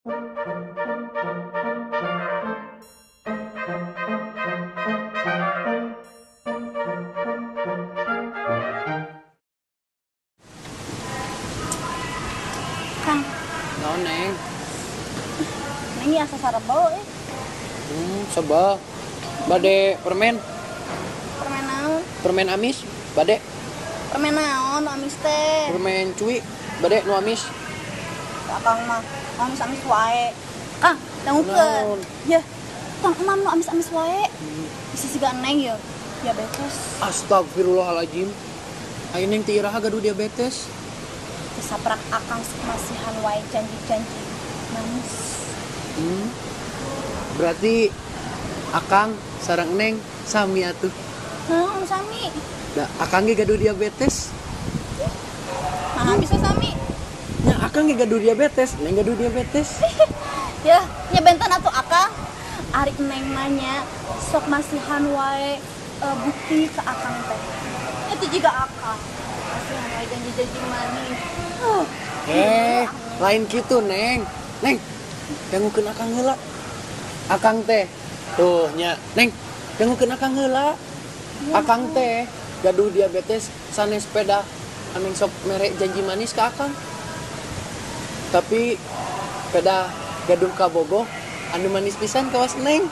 Kang. Naon, Neng? Neng ya asa sarebel eh. Sebel. Bade permen. Permen naon? Permen amis, bade. Permen naon nu amis teh? Permen cuy, bade nu amis. Akang mah amis-amis wae. Kang, dangukeun. Ya, Kang emam nu amis-amis wae. Bisi siga Neng ya, diabetes. Astagfirullahaladzim. Ayo Neng teu iraha gaduh diabetes. Teu saprak akang sok masihan wae janji-janji manis. Berarti akang sareng Neng sami atuh. Naon sami? Da akang ge gaduh diabetes. Nah, bisa sami. Nya akang ge gaduh diabetes, Neng gaduh diabetes. Ya, nya benten atuh akang. Ari Neng nanya sok masihan wae bukti ke akang teh. Itu juga akang. Masihan wae janji-janji manis. Lain kitu Neng. Neng, dangukeun akang heula. Akang teh tuh nya, Neng, dangukeun akang heula. Akang teh gaduh diabetes sanes sepeda aneng sok mere janji manis ke akang. Tapi peda gaduh kabogoh anu manis pisan kawas Neng.